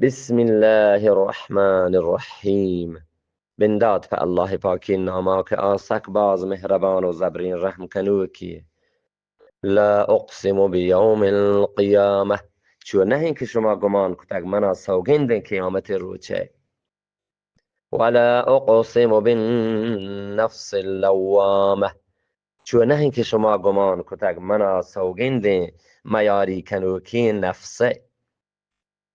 بسم الله الرحمن الرحیم. بندات په الله پاکیں ناما که آ سک باز مهربان و زبرین رحم کنوکی. لا اقسم بیوم القیامة، چو نهین که شما گمان کتگ منا سوگندیں قیامت روچه. ولا اقسم بالنفس اللوامة، چو نهین که شما گمان کتگ منا سوگندیں میاری کنوکیں نفسه.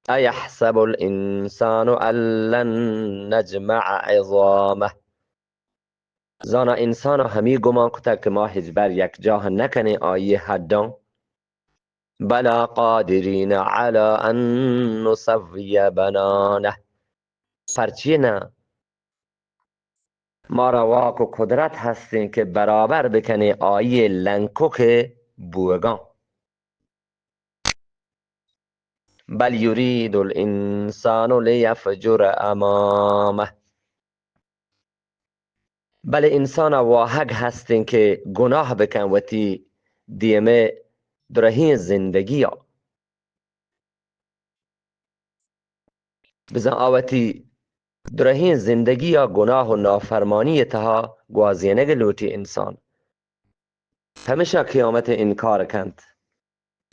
ایحسب الانسان ان لن نجمع عظامه، زانا انسان همی گمان کتگ که ما هچبر یک جاه نکنیں آئی حدان؟ بلی قادرین علی ان نسوی بنانه، پرچی نه؟ مارا واک و قدرت هستیں که برابر بکنیں آئی لنکک بوگان. بل یرید الانسان لیفجر امامه، بلے انسان ء واہگ ہستیں کہ گناہ بکن وتی دیم ء درہیں زندگی ء۔ بزاں آ وتی درہیں زندگی ء گناہ و نافرمانی ء تہا گوازینگ لوٹی انسان۔ پمیشا قیامت ء انکار کنت،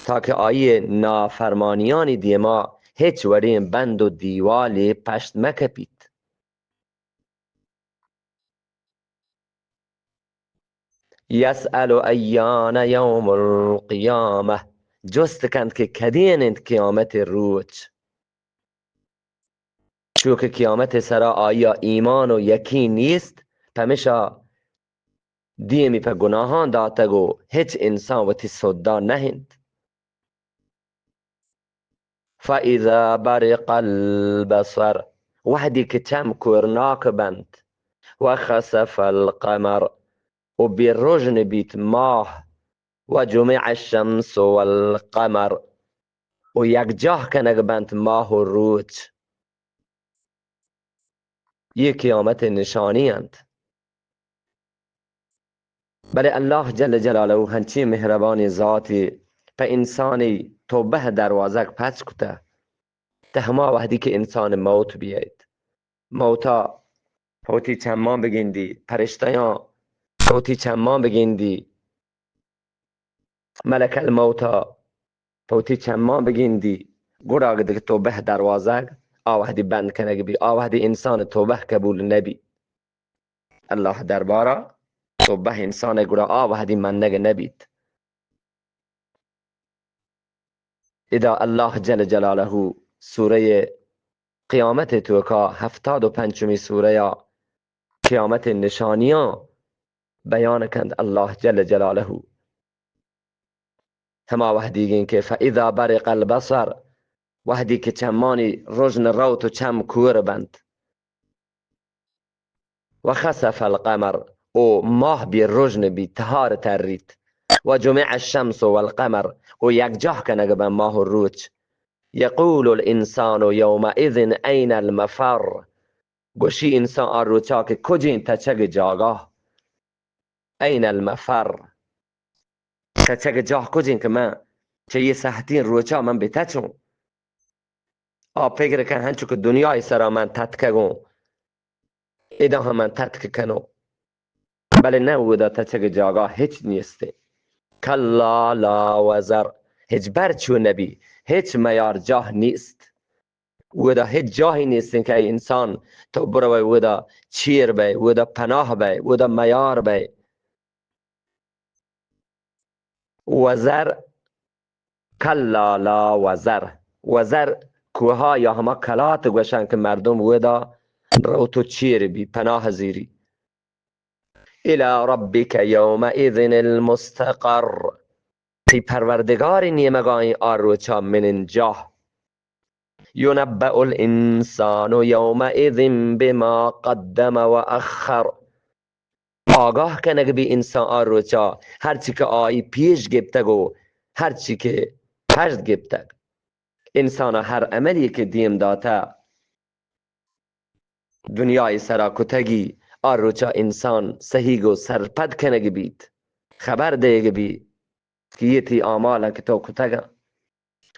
تاکہ آئی ء نافرمانیانی دیما ہچ وڑیں بند و دیوالے پشت مہ کپیت۔ یسأل ایان یوم القیامة، جست کنت کہ کدین انت قیامت روچ؟ چو کہ قیامت سرا آیا ایمان و یقین نیست، پمشا دیمی پہ گناہاں داتگ و ہچ انسان وتی سودا نہ انت۔ فَإِذَا بَرِقَ الْبَصَرُ، وہدی کہ چم کورناک بنت، وَخَسَفَ الْقَمَرُ، و بے رژن بیت ماہ، وَجُمِعَ الشَّمْسُ وَالْقَمَرُ، و یکجاہ کنگ بنت ماہ و روچ۔ یہ قیامت نشانی انت۔ بلے اللہ جل جلالہ ہنچیں مہربانیں ذاتے پہ انسانی توبہ دروازگ پچ کتہ، تہ ہما وہدی کہ انسان موت بیایت، موتا پہ وتی چماں بگندی، پرشتیاں پہ وتی چماں بگندی، ملک الموتا پہ وتی چماں بگندی، گڑا دگہ توبہ دروازگ آ وہدی بند کنگ بی، آ وہدی انسان توبہ قبول نبی۔ اللہ دربارا توبہ انسان گڑا آ وہدی منگ نبیت۔ ادا اللہ جل جلالہ سورہ قیامت توکا ہفتاد و پنچمی سورہ قیامت نشانیاں بیان کنت اللہ جل جلالہ۔ ہما وہدیگیں کہ فَإِذَا بَرِقَ الْبَصَرُ، وہدی کہ چمانی رژن روت و چم کور بنت۔ وَخَسَفَ الْقَمَرُ، او ماہ بے رژن بی، تہار تریت۔ وَجُمِعَ الشَّمْسُ وَالْقَمَرُ، او یکجاہ کنگ بن ماہ و روچ۔ يَقُولُ الْإِنسَانُ يَوْمَئِذٍ أَيْنَ الْمَفَرُّ، گوشی انسان آ روچا کہ کجیں تچگ جاگاہ؟ أَيْنَ الْمَفَرُّ، تچگ جاہ کجیں کہ من چہ یہ سہتیں روچا من بتچوں؟ آ فکر کن ہنچو کہ دنیای سرا من تتکگوں، ادا ہم من تتک کنوں۔ بلے نہ، اودا تچگ جاگاہ ہچ نیست۔ كَلَّا لَا وَزَرَ، ہچبر چو نبی، ہچ میار جاہ نیست۔ اودا ہچ جاہی نیست کہ اے انسان تو بروئے اودا چیر بئے، اودا پناہ بئے، اودا میار بئے۔ وزر، كَلَّا لَا وَزَرَ۔ وزر کوہا یا ہما کلات گوشن کہ مردم اودا روت و چیر بی، پناہ زیری۔ إِلَىٰ رَبِّكَ يَوْمَئِذٍ الْمُسْتَقَرُّ۔ تئی پروردگار نیمگائیں آ روچا منن جاہ۔ يُنَبَّأُ الْإِنسَانُ يَوْمَئِذٍ بِمَا قَدَّمَ وَأَخَّرَ۔ آگاہ کنگ بی انسان آ روچا ہرچی کہ آئی پیش گپتگ و ہرچی کہ پشت گپتگ۔ انسان ہر عملی کہ دیم داتہ، دنیای سرا کتگی، آ روچا انسان صحیح گو سرپد کنگ بیت، خبر دیگ بیت کہ یہ تئی اعمال کہ تو کتگا۔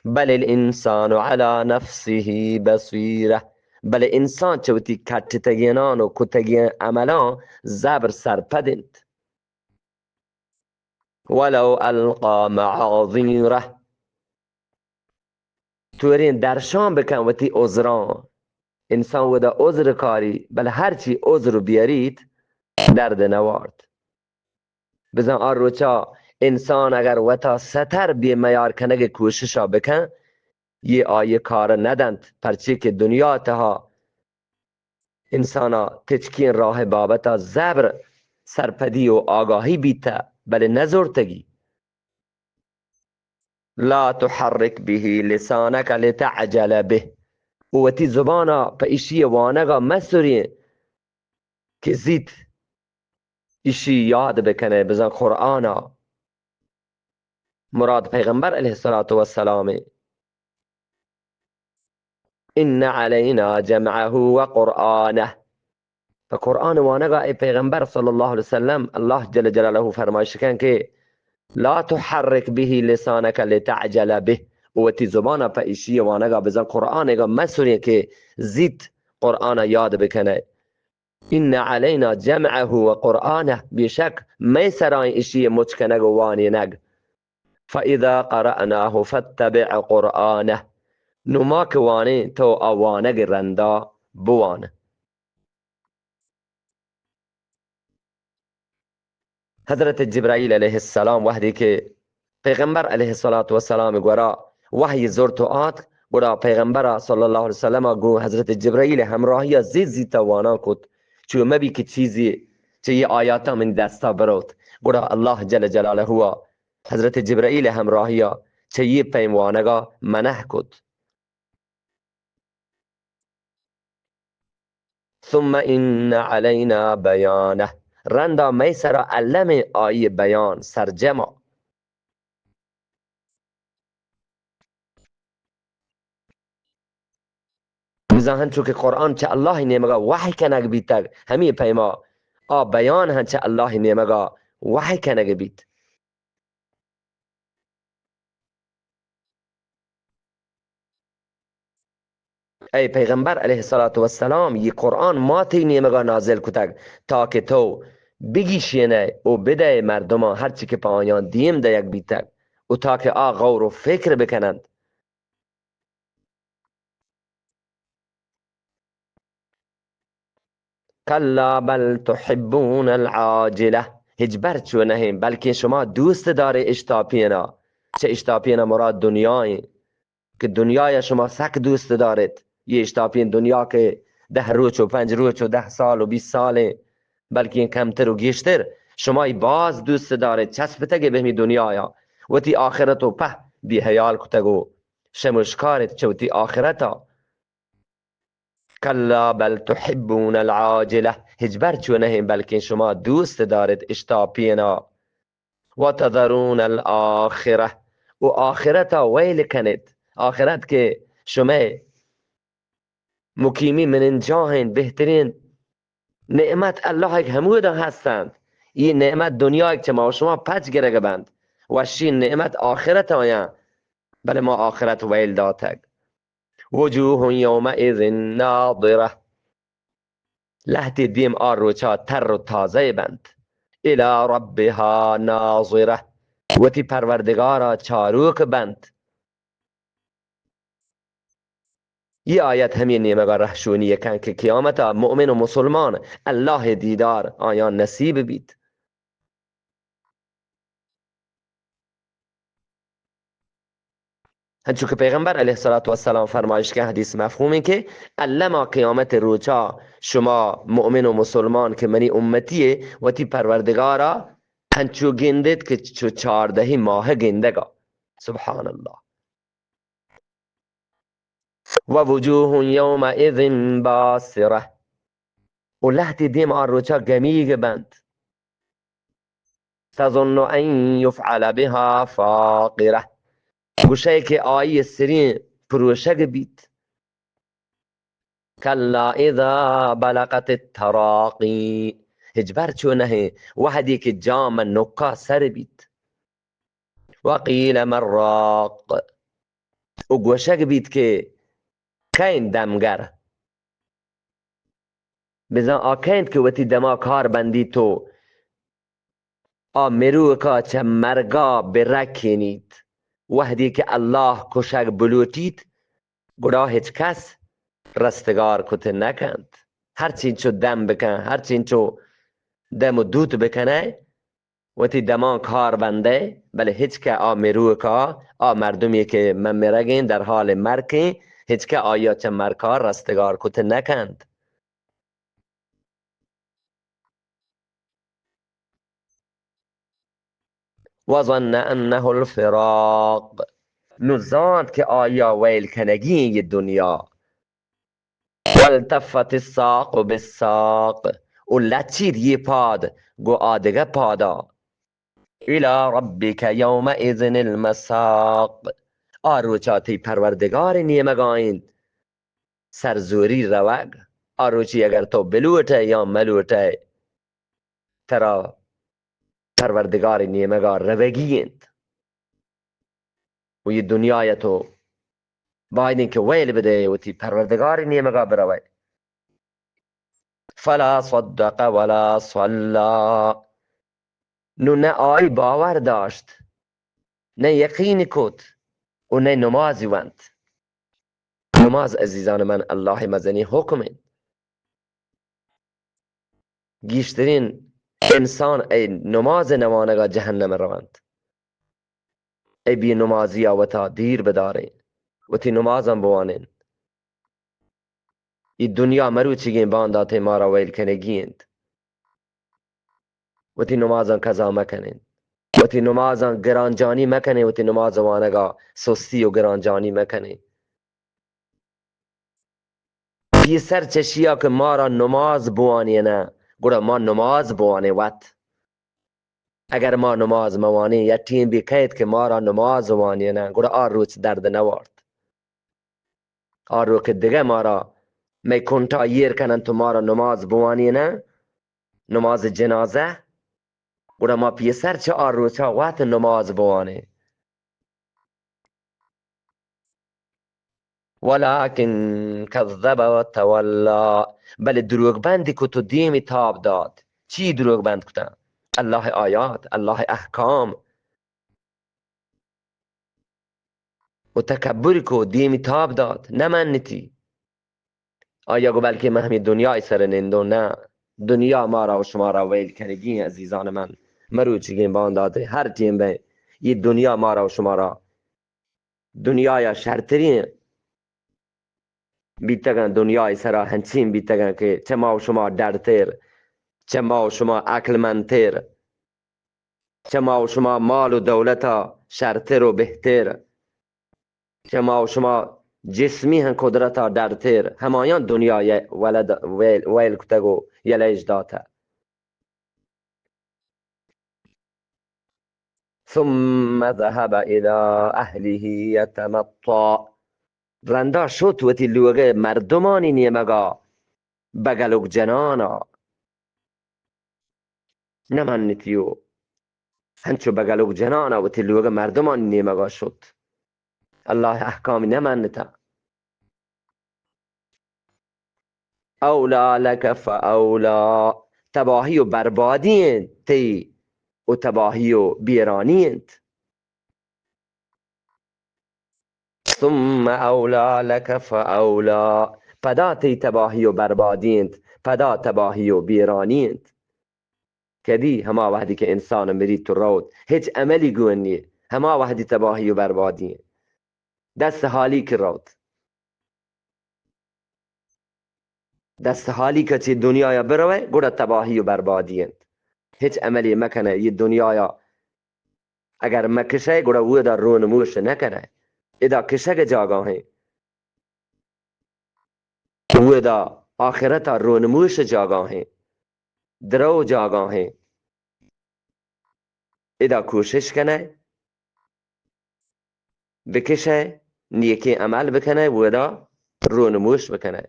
بل الانسان علی نفسه بصیرة، بلے انسان چہ وتی کٹتگینان و کتگین عملان زبر سرپد انت. ولو القی معاذیرة، تورین درشان بکن وتی عذران. انسان ودا عذر کاری، بل ہرچی عذر بیاریت، درد نوارت. بزن آ روچا انسان اگر وتا ستر بے میار کنگ کوششا بکن، یہ آئی کار ندنت، پرچے کہ دنیا تہا انسانا تچکیں راہ بابتا زبر سرپدی و آگاہی بیتہ، بلے نزورتگی. لا تحرک به لسانک لتعجل به، و وتی زبانا پہ اشی وانگا مسرین کہ زیت اشی یاد بکنے، بزن قرآنا. مراد پیغمبر علیہ الصلوۃ والسلام. ان علینا جمعه و قرآنه، پہ قرآن وانگا اے پیغمبر صلی اللہ علیہ وسلم، اللہ جل جلالہ فرمائش کن کہ لا تحرک به لسانک لتعجل به، و وتی زبانا پہ اشی وانگا بزن قرآنگا مسرین کہ زیت قرآنا یاد بکنے. ان علینا جمعه و قرآنه، بے شک مئے سرائیں اشی مچ کنگ و وانینگ. فاذا قرأناه فاتبع قرآنه، نو ما کہ وانیں تو آ وانگ رندا بوان. حضرت جبرائیل علیہ السلام وہدے کہ پیغمبر علیہ الصلوۃ والسلام گورا وحی زرت و آتک، گڑا پیغمبر صلی اللہ علیہ وسلم گوں حضرت جبرائیل ہمراہیا زیت زیتا وانان کت، چو مبی کہ چیزی چہ یہ آیاتا من دستا بروت. گڑا اللہ جل جلالہ حضرت جبرائیل ہمراہیا چہ یہ پیم وانگا منع کت. ثم ان علینا بیانه، رندا مئے سرا الم آئی بیان سرجما. بزاں ہنچو کہ قرآن چہ اللہ نیمگا وحی کنگ بیتگ، ہمی پیما آ بیان ہن چہ اللہ نیمگا وحی کنگ بیت. اے پیغمبر علیہ الصلوۃ والسلام، یہ قرآن ما تئی نیمگا نازل کتگ تاکہ تو بگیشینئے و بدئے مردمان ہرچی کہ پہ آیان دیم دئیگ بیتگ و تاکہ آ غور و فکر بکننت. کلا بل تحبون العاجلة، ہچبر چو نہ ایں، بلکیں شما دوست دارے اشتاپینا. چہ اشتاپینا مراد دنیا ایں کہ دنیا یا شما سک دوست دارت. یہ اشتاپین دنیا کہ دہ روچ و پنج روچ و دہ سال و بیست سال ایں، بلکیں کمتر و گیشتر، شما ای باز دوست دارت، چسپتگے بہ ہمی دنیایا، وتی آخرت و پہ بے حیال کتگ و شمشکارت چہ وتی آخرتا. کلا بل تحبون العاجلة، ہچبر چو نہ ایں، بلکیں شما دوست دارت اشتاپینا. وتذرون الآخرة، و آخرتا ویل کنت. آخرت کہ شمئے مقیمی مننجاہیں بہترین نعمت اللہ ایک ہمودا ہستند. یہ نعمت دنیا ایک چہ ما و شما پچ گرگ بند، وشی نعمت آخرت آیاں، بلے ما آخرت ویل داتگ. وجوه يومئذ ناضرة، لہتے دیم آ روچا تر و تازہ بنت. إلى ربها ناظرة، وتی پروردگارا چاروک بنت. یہ آیت ہمیں نیمگا رہشونی کن کہ قیامتا مؤمن و مسلمان اللہ دیدار آیان نصیب بیت. ہنچو کہ پیغمبر علیہ الصلوۃ والسلام فرمائش کہ حدیث مفہوم ہے کہ الما قیامت روچا شما مؤمن و مسلمان کہ منی امتی ہے، وتی پروردگارا ہنچو گندت کہ چو چاردہی ماہ گندگا. سبحان اللہ. ووجوه يومئذ باسرة، و لہتی دیم آ روچا گمیگ بنت. تظن أن يفعل بها فاقرة، گوشئے کہ آئی سرین پروشگ بیت. كلا إذا بلغت التراقي، ہچبر چو نہ ایں، وہدی کہ جام نکا سر بیت. وقيل من راق، و گوشگ بیت کہ کئے انت دمگر؟ بزاں آ کئے انت کہ وتی دما کار بندیت و آ مروکا چہ مرگا برکینیت؟ وہدے کہ اللہ کشگ بلوٹیت، گڑا ہچ کس رستگار کت نہ کنت۔ ہرچینچو دم بکن، ہرچینچو دم و دوت بکنئے، وتی دمان کار بندئے، بلے ہچ کہ آ مروکا، آ مردمی کہ من مرگیں، در حال مرکیں، ہچ کہ آیا چہ مرکا رستگار کت نہ کنت۔ وظن انه الفراق، نو زانت کہ آیا ویل کنگی ایں یہ دنیا۔ والتفت الساق بالساق، و لچید یہ پاد گو آدگہ پادا۔ الی ربک یومئذ المساق، آ روچا تئی پروردگار نیمگا انت سرزوری روگ۔ آ روچی اگر تو بلوٹئے یا ملوٹئے، ترا پروردگار نیمگا روگی انت۔ و یہ دنیا تو باید انت کہ ویل بدئے، وتی پروردگار نیمگا بروئے۔ فلا صدق ولا صلی، نو نہ آئی باور داشت، نہ یقین کت و نہ نمازی ونت۔ نماز عزیزان من اللہ مزنی حکم انت۔ گیشترین انسان اے نماز نوانگا جہنم رونت۔ اے بے نمازیا وتا دیر بداریں، وتی نمازاں بوانیں۔ اے دنیا مروچیگیں بانداتے مارا ویل کنگی انت۔ وتی نمازاں قضا مکنیں، وتی نمازاں گرانجانی مکنیں، وتی نماز وانگا سستی و گرانجانی مکنیں۔ پیسر چشیا کہ مارا نماز بوانینہ، گڑا ما نماز بوانیں وت۔ اگر ما نماز موانیں، یا ٹیم بی کئیت کہ مارا نماز وانینہ، گڑا آ روچ درد نوارت۔ آ روچ کہ دگہ مارا مئے کنٹا ایر کننت و مارا نماز بوانینہ، نماز جنازہ، گڑا ما پیسر چہ آ روچا وت نماز بوانیں۔ ولكن كذب وتولى، بلے دروگ بندی کت و دیمی تاب دات۔ چی دروگ بند کتن؟ اللہ آیات، اللہ احکام۔ و تکبر کو، دیمی تاب دات، نہ منتی۔ آیا گو بلکہ من ہمیں دنیا سر نندو؟ نہ، دنیا مارا و شمارا ویل کنگی ہیں عزیزان من۔ مروچیگیں بانداتے ہر ٹیم بے، یہ دنیا مارا و شمارا دنیایا شرتریں بیتگاں، دنیای سرا ہنچیں بیتگاں کہ چہ ما و شما ڈرتر، چہ ما و شما عقلمندتر، چہ ما و شما مال و دولتا شرتر و بہتر، چہ ما و شما جسمی ہم قدرتا ڈرتر، ہمایاں دنیای ولد ویل، ویل کتگ و یلہ اش داتہ۔ ثم ذهب إلى أهله يتمطى۔ رندا شت وتی لوگ مردمانی نیمگا بگلوک جنانا۔ نمنتیو ہنچو بگلوک جنانا وتی لوگ مردمانی نیمگا شت۔ اللہ احکام نمنتا۔ أولى لك فأولى، تباہی و بربادی انت تئی و تباہی و بیرانی انت۔ ثم أولى لك فأولى، پدا تئی تباہی و بربادی انت، پدا تباہی و بیرانی انت۔ کدی؟ ہما وہدی کہ انسان مریت و روت، ہچ عملی گون نیے، ہما وہدی تباہی و بربادی انت۔ دست حالی کہ روت۔ دست حالی کہ چہ دنیایا بروئے، گڑا تباہی و بربادی انت۔ ہچ عملی مکنئے، یہ دنیایا اگر مکشئے، گڑا اودا رونموش نکنئے۔ ادا کشگ جاگاہیں، اودا آخرتا رونموش جاگاہیں، درو جاگاہیں۔ ادا کوشش کنئے، بکشئے، نیکیں عمل بکنئے، اودا رونموش بکنئے۔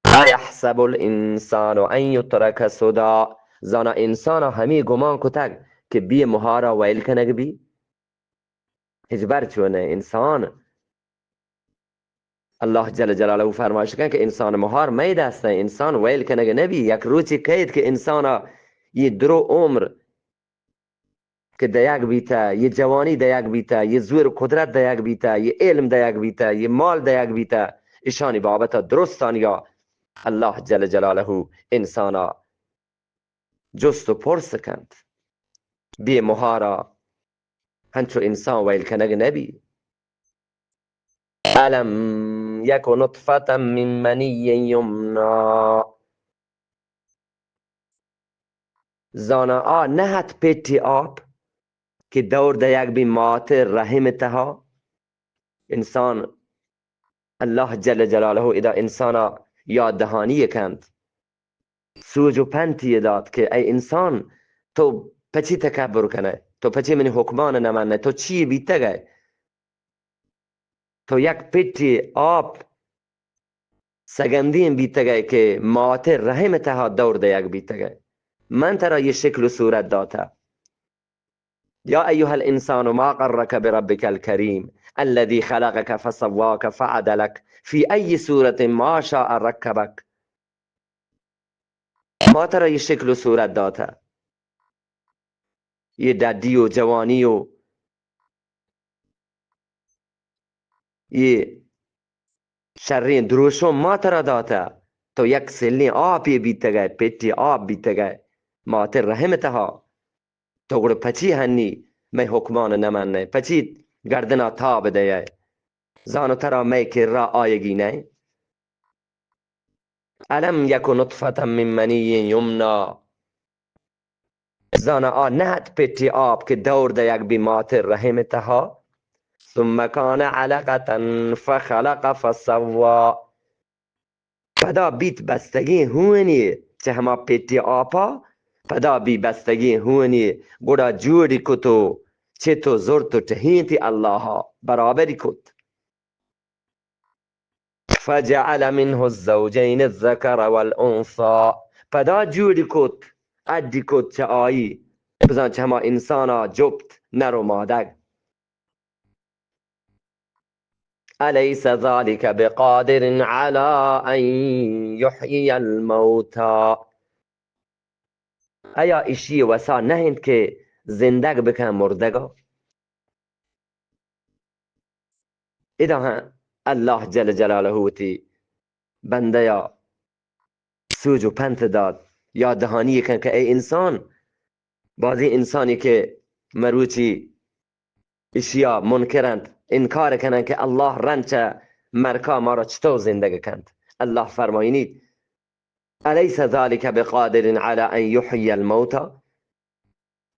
أيحسب الإنسان أن يترك سدى، زانا انسانا ہمے گمان کتگ کہ بے مہارا ویل کنگ بی؟ ہچبر چو نہ، انسان اللہ جل جلالہ فرمائش کن کہ انسان مہار مئے دست ایں، انسان ویل کنگ نبی۔ یک روچی کئیت کہ انسانا یہ درو عمر کہ دیگ بیتہ، یہ جوانی دیگ بیتہ، یہ زور و قدرت دیگ بیتہ، یہ علم دیگ بیتہ، یہ مال دیگ بیتہ، اشانی بابت درستانیا اللہ جل جلالہ انسانا جست و پرس کنت۔ بے مہارا ہنچو انسان ویل کنگ نبی۔ الم یک نطفة من منی یمنا۔ زانا آ نہ ات پٹی آپ کہ دور دیگ بی مات رحم تہا۔ انسان، اللہ جل جلالہ ادا انسانا یاد دہانی کنت، سوج و پنتی دات کہ اے انسان، تو پچی تکبر کنئے، تو پچی منی حکمان نمنئے، تو چی بیتگئے؟ تو یک پٹی آپ سگندین بیتگئے کہ مات رحم تہا دور دیگ بیتگئے۔ من ترا یہ شکل و صورت داتہ۔ یا ایها الانسان ما غرک بربک الکریم الذی خلقک فسواک فعدلک فی ای صورة ما شاء رکبک۔ ما ترا یہ شکل و صورت داتہ، یہ ڈڈی و جوانی و یہ شریں دروشم ما ترا داتہ، تو یک سلیں آپے بیتگئے، پٹی آپ بیتگئے مات رحم تہا۔ تو گڑا پچی ہنی مئے حکمان نمنئے، پچی گردنا تاب دئے؟ زانو ترا مئے کرا آیگی نئے؟ الم یک نطفة من منی یمنا۔ زانا آ نہ ات پٹی آپ کہ دور دیگ بی مات رحم تہا۔ ثم کان علقة فخلق فسوا۔ پدا بیت بستگیں ہونی چہ ہما پٹی آپا، پدا بی بستگیں ہونی، گڑا جوڑی کت و چت و زرت و ٹہینتی اللہ برابری کت۔ فجعل منه الزوجين الذكر والأنثى۔ پدا جوڑی کت، اڈی کت چہ آئی، بزاں چہ ہما انسانا جپت نر و مادگ۔ أليس ذلك بقادر على أن يحيي الموتى؟ ایا اشی وسا نہ انت کہ زندگ بکن مردگا؟ ادا ہم اللہ جل جلالہ وتی بندیا سوج و پنت دات، یاد دہانی کن کہ اے انسان، بازیں انسانی کہ مروچی اشیا منکر انت، انکار کنن کہ اللہ رند چہ مرکا مارا چطور زندگ کنت۔ اللہ فرمائنیت، أليس ذلك بقادر على أن يحيي الموتى؟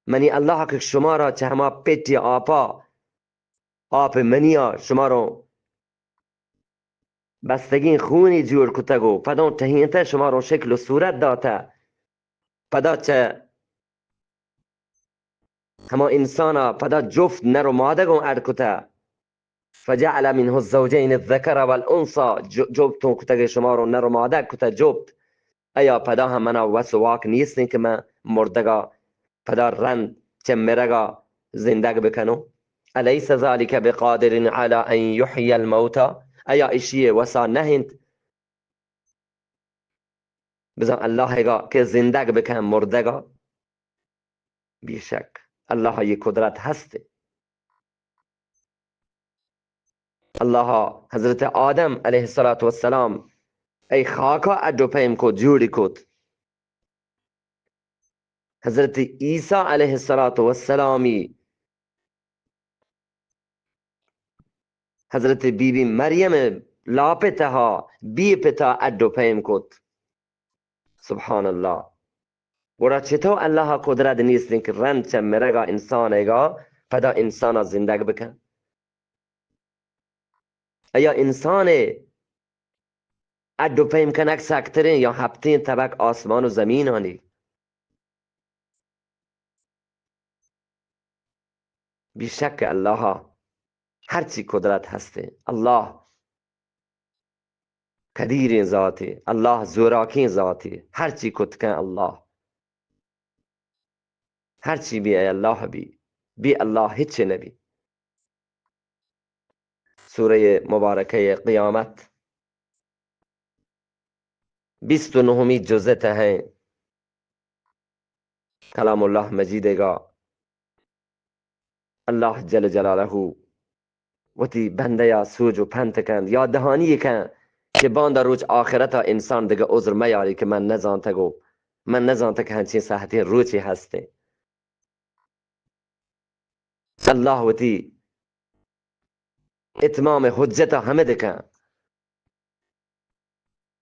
منی اللہ کہ شمارا چہ ہما پٹی آپا، آپ منیا شمارا بستگیں خونی جوڑ کتگ و پداں ٹہینتہ، شمارا شکل و صورت داتہ، پدا چہ ہما انسانا پدا جفت نر و مادگاں اڈ کتہ۔ فجعل منه الزوجين الذكر والأنثى، ج-، جفتوں کتگ، شمارا نر و مادگ کتہ جفت۔ ایا پدا ہم منا وس و واک نیستیں کہ من مردگا پدا رند چہ مرگا زندگ بکنوں؟ أليس ذلك بقادر على أن يحيي الموتى؟ ایا اشی وسا نہ انت بزاں اللہ ءَ کہ زندگ بکن مردگ ءَ؟ بے شک اللہ ءَ یہ قدرت ہست۔ اللہ ءَ حضرت آدم علیہ الصلوۃ والسلام اے خاک ءَ اڈ و پیم کو، جوڑی کت۔ حضرت عیسی علیہ الصلوۃ والسلامی حضرت بی بی مریم لاپ تہا بی پتا اڈ و پیم کت۔ سبحان اللہ۔ گڑا چتو اللہ ءَ قدرت نیست کہ رند چہ مرگا انسان ایگا پدا انسانا زندگ بکن؟ ایا انسان اڈ و پیم کنگ سکتریں یا ہپتیں طبق آسمان و زمینانی؟ بے شک اللہ ءَ ہرچی قدرت ہستیں۔ اللہ قدیریں ذاتے، اللہ زوراکیں ذاتے، ہرچی کت کن اللہ۔ ہرچی بی اے اللہ بی، بی اللہ ہچ نبی۔ سورہ مبارکہ قیامت، بیست و نہمی جزءِ تہ ایں۔ کلام اللہ مجیدءِ گا اللہ جل جلالہ وتی بندہ ءَ سوج و پنت کنت، یاد دہانی کنت کہ باندا روچ آخرت ءَ انسان دگہ عذر میاری کہ من نزانتگ و من نزانتگ کہ ہنچیں سہتیں روچے ہستیں۔ اللہ وتی اتمام حجت ءَ ہمد کنت۔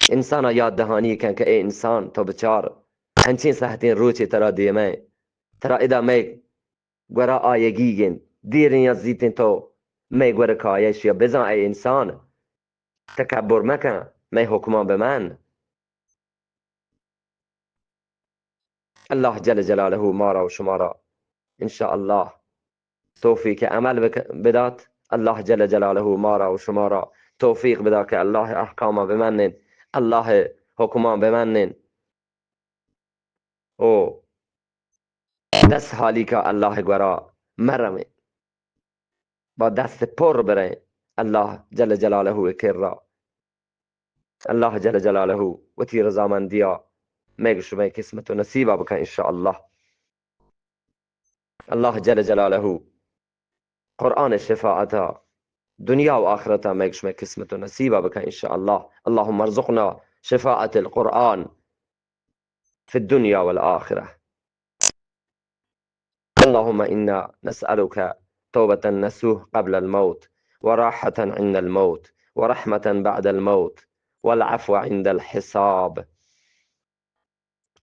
انسان ءَ یاد دہانی کنت کہ اے انسان، تو بچار، ہنچیں سہتیں روچے ترا دیمیں، ترا ادا مئے گورا آیگی انت، دیریں یا زیتیں تو مئے گور کایش یا بزاں اے انسان، تکبر مکن، مئے حکماں بمن۔ اللہ جل جلالہ مارا و شمارا انشاءاللہ توفیق عمل بک-، بدات۔ اللہ جل جلالہ مارا و شمارا توفیق بدا کہ اللہ احکاما بمنن، اللہ حکمان بمنن۔ او دست حالی کا اللہ گورا مرمیں، با دست پر بریں اللہ جل جلالہ کرا۔ اللہ جل جلالہ وتی رضامندیا مئے شمئے قسمت و نصیبا بکن انشاءاللہ۔ اللہ جل جلالہ قرآن شفاعتا دنیا و آخرتا مئے شمئے قسمت و نصیبا بکن انشاءاللہ۔ اللهم ارزقنا شفاعة القرآن في الدنيا والآخرة. اللهم إنا نسألك توبة نصوح قبل الموت، وراحة عند الموت، ورحمة بعد الموت، والعفو عند الحساب.